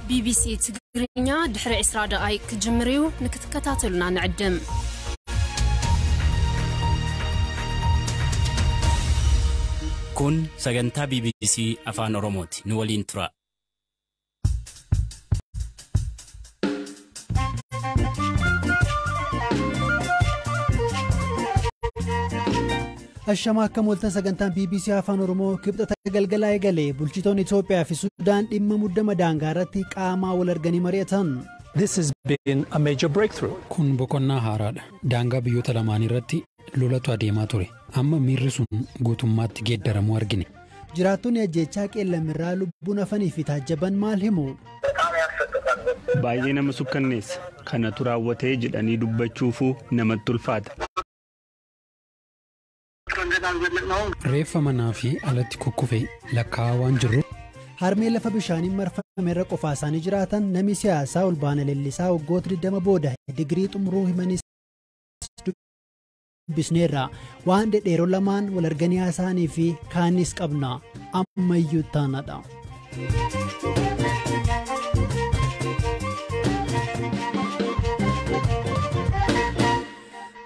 ቢቢሲ ትግርኛ ድሕሪ 20 ደቓይቅ ክጅምር እዩ። ንክትከታተሉና ንዕድም። Kun sagantaa BBC Afaan Oromooti. Nu waliin tura. Ashama, akka mooltan. Sagantaan BBC Afaan Oromoo Kibxata galgalaa eegale. Bulchitoonni Itoophiyaa fi Sudaan dhimma muddama daangaa irratti qaamaa wal arganii mari'atan. This has been a major breakthrough. Kun boqonnaa haaraadha. Daangaa biyyoota lamaan irratti lolatu adeemaa ture. Amma miirri sun guutummaatti geeddaramuu argine. Jiraattonni ajjeechaa Qeellamirraa lubbuun hafanii fi taajjaban maal himu? Baay'ee nama sukkanneessa. Kanatu raawwatee jedhanii dubbachuufuu namatti ulfaata. Reeffa manaa fi alatti kukkufe lakkaa'aa waan jirru. Harmee lafa bishaaniin marfame irra qofaa isaanii jiraatan, namni siyaasaa Olbaana Leellisaa waggoota 20 booda digirii xumuruu himanis dubbisneerra. Waan dhedheeroo lamaan wal arganii haasa'anii fi kaanis qabna. Ammayyuu taanadha.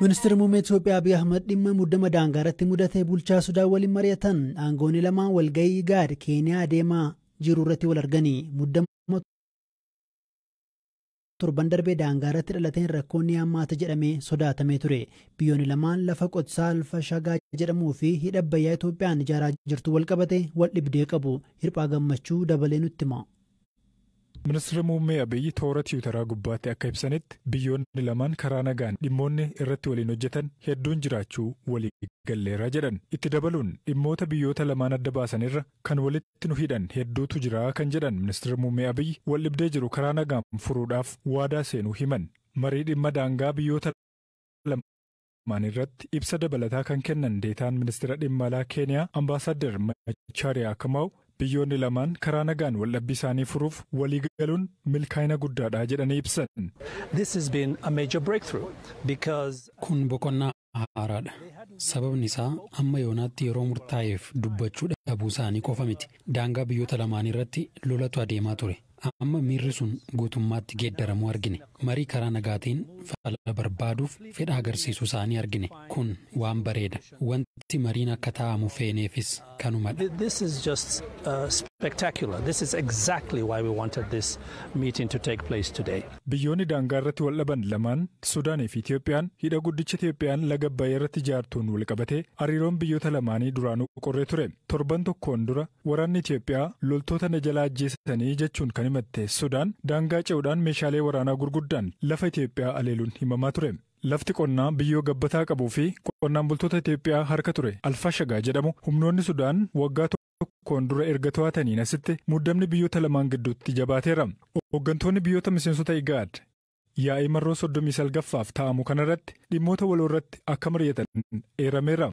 Ministeerri Muummee Itoophiyaa Abiy Ahmad dhimma muddama daangaa irratti mudate bulchaa Sudaan waliin mari'atan. Aangoonni lamaan walgahii IGAD Keeniyaa adeemaa jiru irratti wal arganii, muddama torban darbee daangaa irratti dhalateen rakkoon ni hammaata jedhamee sodaatamee ture. Biyyoonni lamaan lafa qotisaa Alfashagaa jedhamuu fi hidha Abbayyaa Itoophiyaan ijaaraa jirtu wal qabate wal dhibdee qabu. Hirphaa Gammachuu dabalee nutti hima. Ministeerri Muummee Abiyyi toora Tiwutaraa gubbaatti akka ibsanitti, biyyoonni lamaan karaa nagaan dhimmoonni irratti waliin hojjetan hedduun jiraachuu walii galleera jedhan. Itti dabaluun dhimmoota biyyoota lamaan adda baasanirra kan walitti nu hidhan hedduutu jira kan jedhan Ministeerri Muummee Abiyyi, wal dhibdee jiru karaa nagaan furuudhaaf waadaa seenuu himan. Marii dhimma daangaa biyyoota lamaan irratti ibsa dabalataa kan kennan deetaan ministeera dhimma alaa Keeniyaa, Ambaasaadder Machaariyaa Kamaaw, biyyoonni lamaan karaa nagaan waldhabbii isaanii furuuf walii galuun milkaa'ina guddaadha jedhanii ibsan. This has been a major breakthrough because Kun boqonnaa haaraadha. Sababni isaa amma yoonaatti yeroo murtaa'eef dubbachuu dhabuu isaanii qofa miti. Daangaa biyyoota lamaan irratti lolatu adeemaa ture. Amma miirri sun guutummaatti geeddaramuu argine. Marii karaa nagaatiin fala barbaaduuf fedha agarsiisuu isaanii argine. Kun waan bareeda. Wanti mariin akka taa'amu feeneefis kanumadha. This is just spectacular. This is exactly why we wanted this meeting to take place today. Biyyoonni daangaa irratti wal dhaban lamaan, Sudaanii fi Itiyoophiyaan, hidha guddicha Itiyoophiyaan laga Abbayyaa irratti ijaartuun wal qabatee hariiroon biyyoota lamaanii duraanuu qorree ture. Torban tokkoon dura waraanni Itiyoophiyaa loltoota na jalaa ajjeesanii jechuun kan himatte Sudaan, daangaa ce'uudhaan meeshaalee waraanaa gurguddaan lafa Itiyoophiyaa aleeluun himamaa ture. Lafti qonnaa biyyoo gabbataa qabuu fi qonnaan bultoota Itiyoophiyaa harka ture Alfashagaa jedhamu humnoonni Sudaan waggaa tokkoon dura erga to'ataniin asitti muddamni biyyoota lamaan gidduutti jabaateera. Hooggantoonni biyyoota miseensota IGAD yaa'ii marroo 39ffaaf taa'amu kanarratti dhimmoota waloo irratti akka mari'atan eerameera.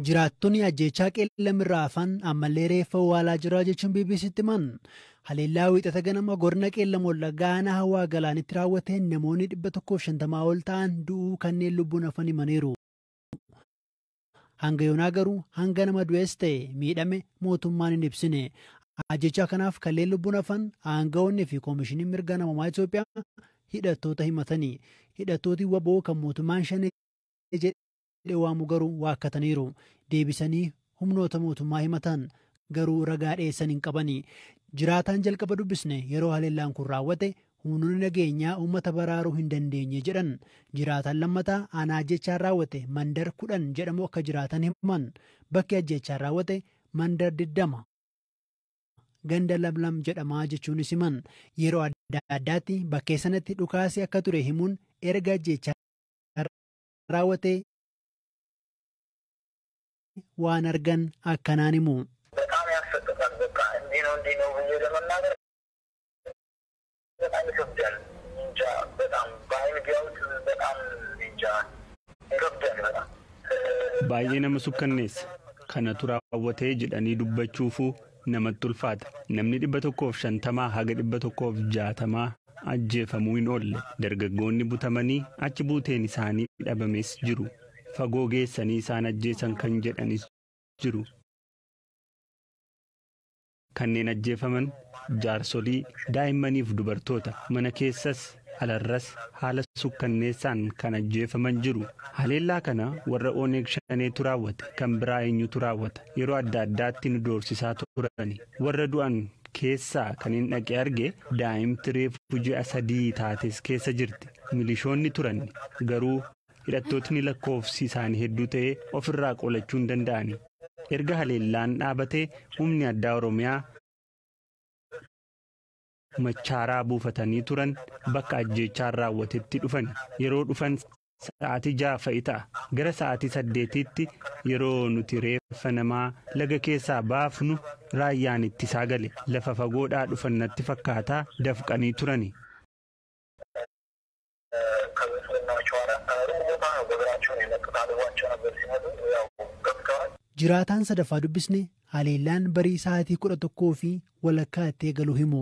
Jiraattonni ajjeechaa Qeellamirraa hafan ammallee reeffa awwaalaa jira jechuun BBCtti himan. Haleellaa Wiixata ganama godina Qeellam Wallaggaa aanaa Hawaa Galaanitti raawwateen namoonni 150 ol ta'an du'uu kanneen lubbuun hafan himaniiru. Hanga yoonaa garuu hanga nama du'es ta'e miidhame mootummaan hin ibsine. Ajjechaa kanaaf kanneen lubbuun hafan, aangawoonni fi koomishiniin mirga namummaa Itoophiyaa hidhattoota himatanii. Hidhattooti WBO kan mootummaan Shanee jedhee waamu garuu waakkataniiru. Deebisanii humnoota mootummaa himatan, garuu ragaa dhiyeessan hin qabani. Jiraataan jalqaba dubbisne yeroo haleellaan kun raawwate humnoonni nageenyaa uummata baraaruu hin dandeenye jedhan. Jiraataan lammataa aanaa ajjechaan raawwate mandar 10 jedhamu akka jiraatan himan. Bakki ajjechaan raawwate mandar 20 ganda Lamlam jedhamaa jechuunis himan. Yeroo adda addaatti bakkee sanatti dhukaasii akka ture himuun, erga ajjechaan raawwate waan argan akkanaan himu. በጣም ያሰቅቃል። በቃ እንዲህ ነው እንዲህ ነው ብዬ ለመናገር በጣም ይከብዳል። እንጃ፣ በጣም በአይን ቢያዩት በጣም እንጃ ይከብዳል በጣም። Baay'ee nama sukkanneessa. Kanatu raawwatee jedhanii dubbachuufuu namatti ulfaata. Namni 150 haga 160 ajjeefamuu hin oolle. Dargaggoonni butamanii achi buuteen isaanii dhabames jiru. Fagoo geessanii isaan ajjeesan kan jedhanis jiru. Kanneen ajjeefaman jaarsolii, daa'immaniif dubartoota. Mana keessas alarras haala sukkanneessaan kan ajjeefaman jiru. Haleellaa kana warra Oneeg Shaneetu raawwate. Kan biraa eenyutu raawwata? Yeroo adda addaatti nu doorsisaa turani. Warra du'an keessaa kan hin dhaqee arge daa'imti reefu ji'a 3 taates keessa jirti. Milishoonni turan garuu hidhattootni lakkoofsi isaanii hedduu ta'ee ofirraa qolachuu hin danda'ani. Erga haleellaan dhaabatee humni addaa Oromiyaa machaaraa buufatanii turan bakka ajjeechaan raawwatetti dhufan. Yeroo dhufan sa'aatii 6 fa'i ta'a. Gara sa'aatii 8tti yeroo nuti reeffa namaa laga keessaa baafnu raayyaan ittisaa gale. Lafa fagoodhaa dhufan natti fakkaataa dafqanii turani. Jiraataan sadaffaa dubbisne haleellaan barii sa'aatii 11:15 itti eegalu himu.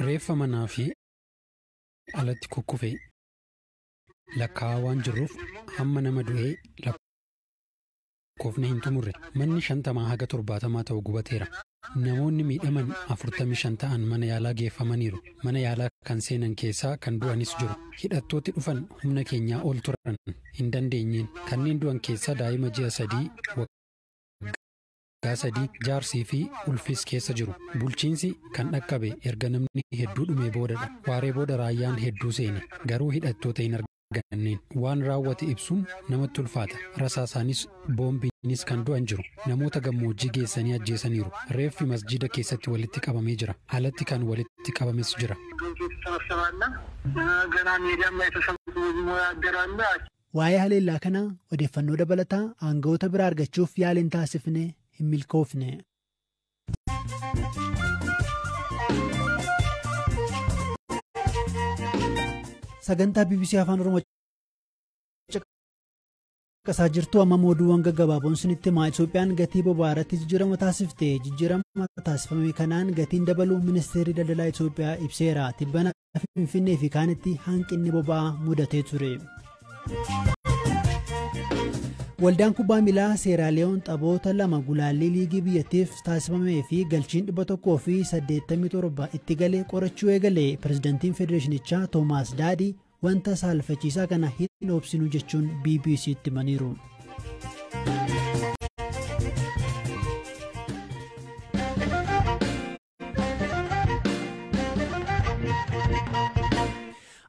Reeffa manaa fi alatti kukkufe lakkaa'aa waan jirruuf hamma nama du'ee lakkoofne hin xumurre. Manni 50 haga 70 ta'u gubateera. Namoonni miidhaman 45 ta'an mana yaalaa geeffamaniiru. Mana yaalaa kan seenan keessaa kan du'anis jiru. Hidhattooti dhufan humna keenyaa ol turan hin dandeenyeen. Kanneen du'an keessaa daa'ima ji'a 3, waggaa 3, jaarsii fi ulfis keessa jiru. Bulchiinsi kan dhaqqabe erga namni hedduu dhumee boodadha. Waaree booda raayyaan hedduu seene. Garuu hidhattoota hin arganneen. Waan raawwate ibsuun namatti ulfaata. Rasaasaanis boombiinis kan du'an jiru. Namoota gammoojjii geessanii ajjeesaniiru. Reeffi masjiida keessatti walitti qabamee jira. Alatti kan walitti qabames jira. Waa'ee haleellaa kanaa odeeffannoo dabalataa aangawoota biraa argachuuf yaaliin taasifne hin milkoofne. Sagantaa BBC Afaan Oromoo caqasaa jirtu amma oduuwwan gaggabaaboon sinitti himaa. Itoophiyaan gatii boba'aa irratti jijjiirama taasifte. Jijjiirama taasifame kanaan gatiin dabaluu ministeerri daldalaa Itoophiyaa ibseera. Tibbana Finfinnee fi kaanitti hanqinni boba'aa mudatee ture. Waldaan kubbaa miilaa Seeraaliyoon taphoota 2 gulaallii liigii biyyattiif taasifamee fi galchiin 187 itti galee qorachuu eegale. Pirezidantiin Federeeshinichaa Toomaas Daadii wanta saalfachiisaa kana hin obsinu jechuun BBC'tti himaniiru.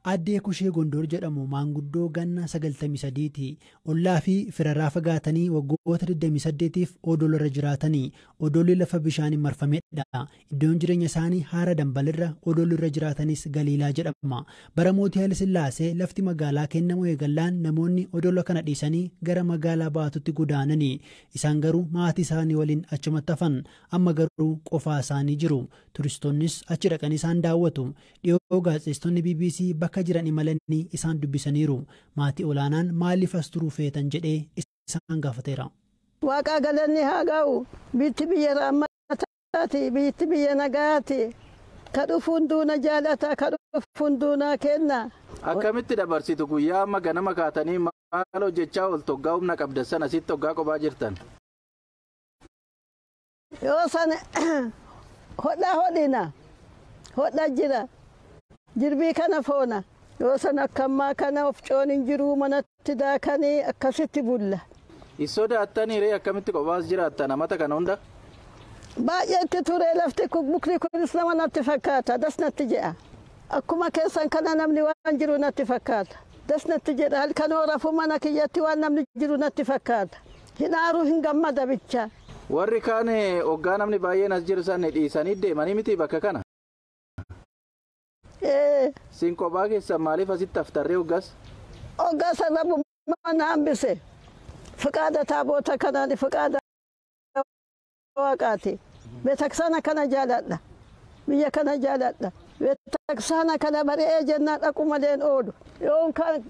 Addee Kushee Gondor jedhamu maanguddoo ganna 93ti. Ollaa fi firarraa fagaatanii waggoota 28tiif odolarra jiraatanii. Odolli lafa bishaaniin marfamedha. Iddoon jireenya isaanii haara dambalirra odolirra jiraatanis Galiilaa jedhama. Bara mootii Haile Sillaasee lafti magaalaa kennamu eegallaan namoonni odola kana dhiisanii gara magaalaa baatutti godaananii. Isaan garuu maatii isaanii waliin achumatti hafan. Amma garuu qofaa isaanii jiru. Turistoonnis achi dhaqanii isaan daawwatu. Dhiyoo gaazexeessitoonni BBC bakka jiran imalanii isaan dubbisaniiru. Maatii olaanaan maaliif as turuu feetan jedhee isaan gaafateera. Waaqa galanni haa ga'u. Biitti biyya raammataati. Biitti biyya nagaati. Ka dhufu hunduuna jaalata. Ka dhufu hunduuna kenna. Akkamitti dabarsitu guyyaa amma ganama kaatanii maal hojjechaa ooltu hoggaa humna qabdan sana sitti hoggaa qophaa jirtan? Yoo sana hodhaa hodhina. Hodhaa jira. Jirbii kana foona. Yoo sana akkammaa kana of coon hin jiruu manatti daakanii akkasitti bulla. Hin sodaattanii ree akkamitti kophaas jiraattan amata kana hunda? Baay'eetti ture lafti mukni kunis nama natti fakkaata. Das natti jedha. Akkuma keessan kana namni waan jiru natti fakkaata. Das natti jedha. Halkan horafu mana kiyyatti waan namni jiru natti fakkaata. Hin aaruu hin gammada bicha. Warri kaan hoggaa namni baay'een as jiru san dhiisanii deemanii miti bakka kana? Siin kophaa keessan maaliif asitti haftarree hoggas? Hoggas rabbummaa na hambise. Fiqaada taaboota kanaan fiqaada waaqaati. Beetaksaana kana jaaladha. Biyya kana jaaladha. Beetaksaana kana bari'ee jennaan dhaqu maleen oolu. Yoon kaan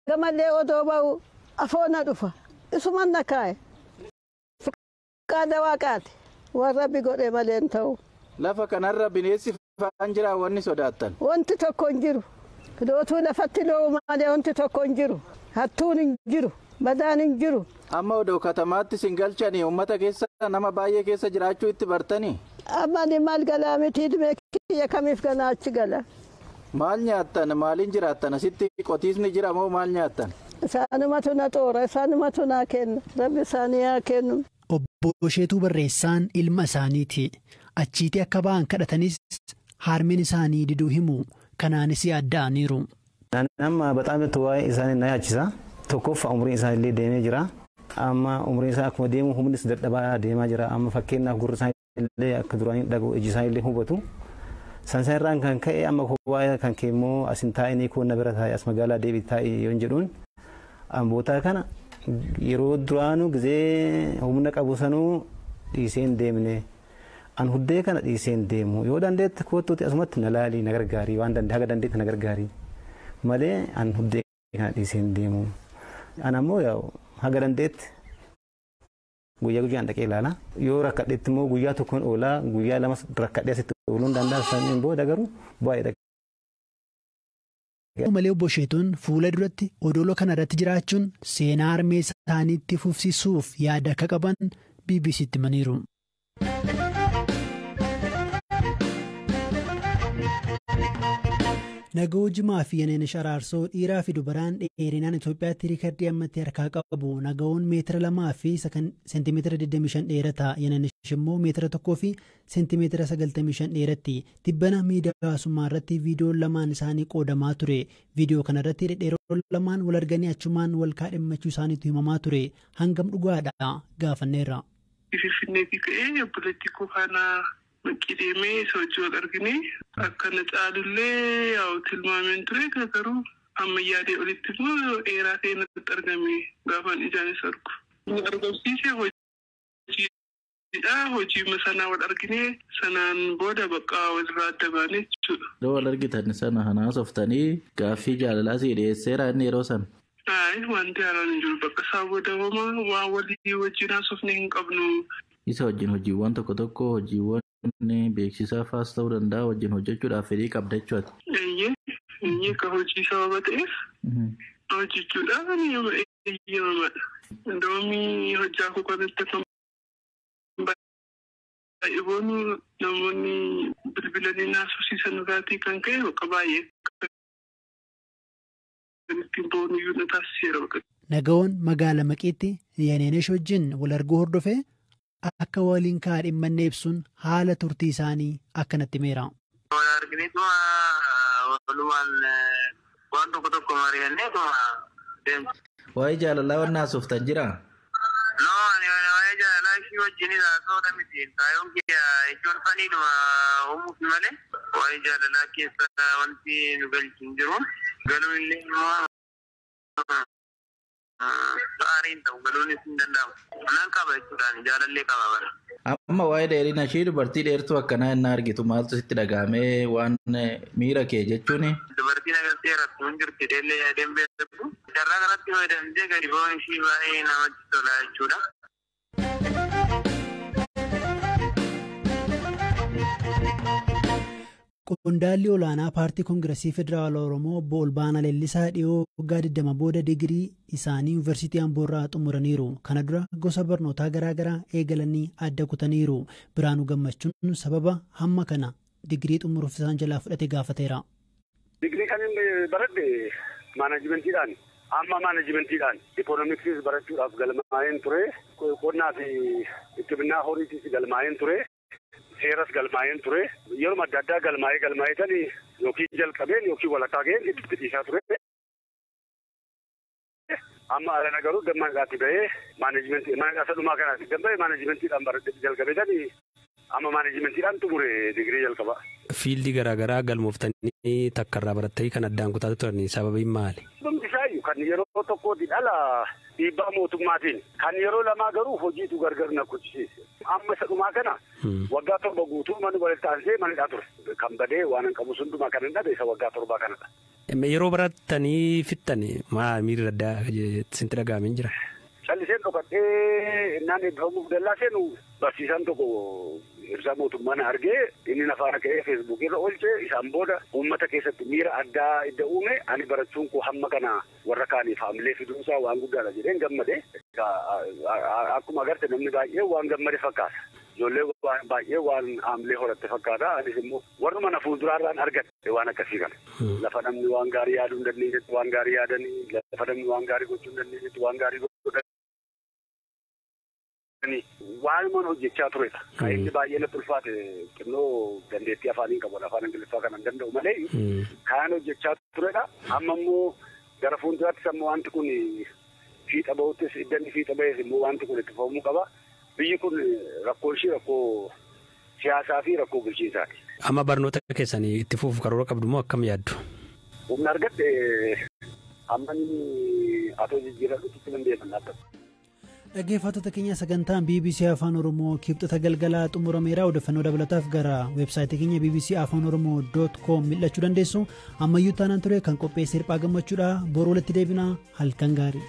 gamallee odoo ba'u afoona dhufa. Isuman na kaa'e. Fiqaada waaqaati. Waan rabbi godhe maleen ta'u. Lafa kanarra bineensi fa'aan jira wanni sodaattan? Wanti tokko hin jiru. Lootuu lafatti loo'u malee wanti tokko hin jiru. Hattuun hin jiru. Badaan hin jiru. Amma odoo katamaatti isin galchanii uummata keessa nama baay'ee keessa jiraachuu itti bartanii? Amma ani maal galaa miti ilmee kiyya kamiif ganaa achi gala. Maal nyaattan maaliin jiraattan asitti qotiisni jira moo maal nyaattan? Isaanumatu na xoora isaanumatu naa kenna rabbi isaanii haa kennu. Obbo Isheetuu Barreessaan ilma isaaniiti. Achiitii akka ba'an kadhatanis harmeen isaanii diduu himu. Kanaanis yaadda'aniiru. Amma bataam waa'ee isaanii na yaachisa. Tokkoffaa umriin isaanii illee deemee jira. Amma umriin isaa akkuma deemu humnis dadhabaa deemaa jira. Amma fakkeenyaaf gurri isaanii illee akka duraanii dhaga'u iji isaanii illee hubatu. Sansan irraan kan ka'e amma kophaa kan ka'e immoo asin taa'anii koo na bira taa'e as magaalaa deebi taa'e yoon jedhuun amboota kana yeroo duraanuu gizee humna qabu sanuu dhiisee hin deemne. An huddee kana dhiisee hin deemu yoo dandeetti kottuuti asumatti na laalii na gargaarii waan dandee haga dandeetti na gargaarii malee an huddee kana dhiisee hin deemu. An ammoo haga dandeetti guyyaa guyyaan dhaqee ilaala. Yoo rakkadheetti immoo guyyaa tokkoon oolaa guyyaa lamas rakkadhee asitti ooluun danda'a saniin booda garuu baay'ee dhaqee. Malee obbo Isheetuun fuula duratti odola kana irratti jiraachuun seenaa harmee isaaniitti fufsiisuuf yaada akka qaban BBC'tti himaniiru. Nagoo Jimaa fi Yeneenesh Araarsoo dhiiraa fi dubaraan dheerinaan Itoophiyaatti riikardii ammatti harkaa qabu. Nagaoon meetira 2 fi seentimeetira 25 dheerata. Yeneenesh immoo meetira 1 fi seentimeetira 95 dheeratti. Tibbana miidiyaa hawaasummaa irratti viidiyoon lamaan isaanii qoodamaa ture. Viidiyoo kana irratti dhedheeroon lamaan wal arganii achumaan wal kaadhimmachuu isaaniitu himamaa ture. Hangam dhugaadha gaafanneerra. Finfinneetii ka'ee obboleettii koo faana maqii deemee isa wajjin wal argine akkana caalullee yaa'u tilmaameen ture garuu amma yaadee olitti immoo dheeraa ta'e natti argame gaafan ijaan isa argu. Inni argamsiise hojiidha. Hojii sanaa wal argine sanaan booda bakka walirraa adda baane jechuudha. Yeroo wal argitan sana hanaasoftanii gaaffii jaalalaa si dhiyeesseera inni yeroo sana. Wanti haaraan hin jiru bakka isaa booda homaa waan walii wajjin haasofne hin qabnu. Isa wajjin hojiiwwan tokko tokko hojiiwwan beeksisaa faas ta'uu danda'a wajjin hojjechuudhaaf fedhii qabda jechuudha. Eeyyee ka hojii sababa ta'eef hojjechuudhaaf eeyyamamaadha. Doomii hojjaa koo kanatti kan baay'ee boonu namoonni bilbilanii naasofsiisan irraatii kan ka'e bakka baay'ee ittiin boonu iyyuu na taasiseera bakka. Nagaoon magaala Maqiitti Yeneenesh wajjin wal arguu hordofee akka waliin kaadhimmanne ibsuun haala turtii isaanii akkanatti himeera. Wal argineetuma walumaan waan tokko tokko mari'anneetuma deemtu. Waa'ee jaalalaa waan haasoftan jiraa? No, ani waa'ee jaalalaa ishii wajjin haasofna miti. Kaayoon kiyya jechuun faniidhuma uumuuf malee waa'ee jaalalaa keessa wanti nu galchu hin jiru. Galuu illee immoo Saariin ta'u galuunis hin danda'amu. Nan qaba jechuudhaan jaalallee qaba bara. Amma waa'ee dheerina ishii dubartii dheertuu akkanaa inni argitu maaltu sitti dhaga'amee waan miira kee jechuuni? Dubartiin agartee rattuun jirti dheellee yaadeen beektu. Carraa kanatti fayyadamtee gadi ba'uun ishii baay'ee namatti tola jechuudha. Qondaalli olaanaa paartii Koongiresii Federaalaa Oromoo obbo Olbaanaa Leellisaa dhiyoo waggaa 20 booda digirii isaanii Yuunivarsiitii Amboorraa xumuraniiru. Kana dura gosa barnootaa garaa garaa eegalanii adda kutaniiru. Biraanuu Gammachuun sababa hamma kana digirii xumuruuf isaan jalaa fudhate gaafateera. Digirii kan inni baradhe maanaajimentiidhaan amma maanaajimentiidhaan ikoonomiksiis barachuudhaaf galmaa'een ture. Qonnaa fi itti horiitiis galmaa'een ture. Seeras galmaa'een ture. Yeroo adda addaa galmaa'ee tani yookiin jalqabeen yookiin walakkaa ga'een itti dhiisaa ture. Amma alana garuu gammaadhaatti ba'ee maanajimentii mana dhumaa kanaatti gamba'ee maanajimentiidhaan baradhee jalqabee tani amma maanajimentiidhaan xumure digirii jalqaba. Fiildii garaagaraa galmooftanii takka irraa barattanii kan addaan kutaa turanii sababiin maali? Dhumti isaayyuu kan yeroo tokkooti dhala dhiibbaa mootummaatiin kan yeroo lamaa garuu hojiitu gargar na kuchisiise. Amma isa dhumaa kana waggaa 7 guutuu mana walitti aansee manadhaa ture. Kan badee waan hin qabu sun dhumaa kan hin dhabe isa waggaa 7 kanadha. Yeroo barattanii fixxan maa miirri addaa isinitti dhaga'amee jira? Calliseen dhokadhee innaan eebbifamuuf dallaa seenu barsiisaan tokko ibsaa mootummaa na argee inni na faana ka'ee feesbuukii irra oolchee isaan booda uummata keessatti miira addaa idda uume ani barachuun koo hamma kana warra kaaniif haamilee fiduunsaa waan guddaadha jedheen gammade. Akkuma agarte namni baay'ee waan gammade fakkaata. Ijoollee baay'ee waan haamilee horatte fakkaata. Anis immoo warruma na fuulduraarraan argatte waan akkasii kana. Lafa namni waan gaarii yaaduu hin dandeenyetti waan gaarii yaadanii, lafa namni waan gaarii gochuu hin dandeenyetti waan gaarii godhanii. Waanuma hojjechaa turedha. Kan inni baay'ee natti ulfaate xinnoo dandeettii afaanii qabu afaan Ingiliffaa kana hin danda'u malee kan hojjechaa turedha. Amma immoo gara fuulduraattis amma wanti kun fiixa bahuttis iddanni fiixa bahes immoo wanti kun itti fufamuu qaba. Biyyi kun rakkoo ishii rakkoo siyaasaa fi rakkoo bulchiinsaati. Amma barnoota keessanii itti fufuuf karoora qabdu moo akkam yaaddu? Humna argadhe amma inni atoo jijjiirradhutti nan deeman akka. Dhaggeeffattoota keenya sagantaan BBC Afaan Oromoo kibxata galgalaa xumurameera. Odeeffannoo dabalataaf gara weebsaayitii keenya BBC Afaan Oromoo .com mil'achuu dandeessu. Ammayyuu taanaan ture kan qopheesse Hirphaa Gammachuudha. Boruu walitti deebina. Halkan gaarii.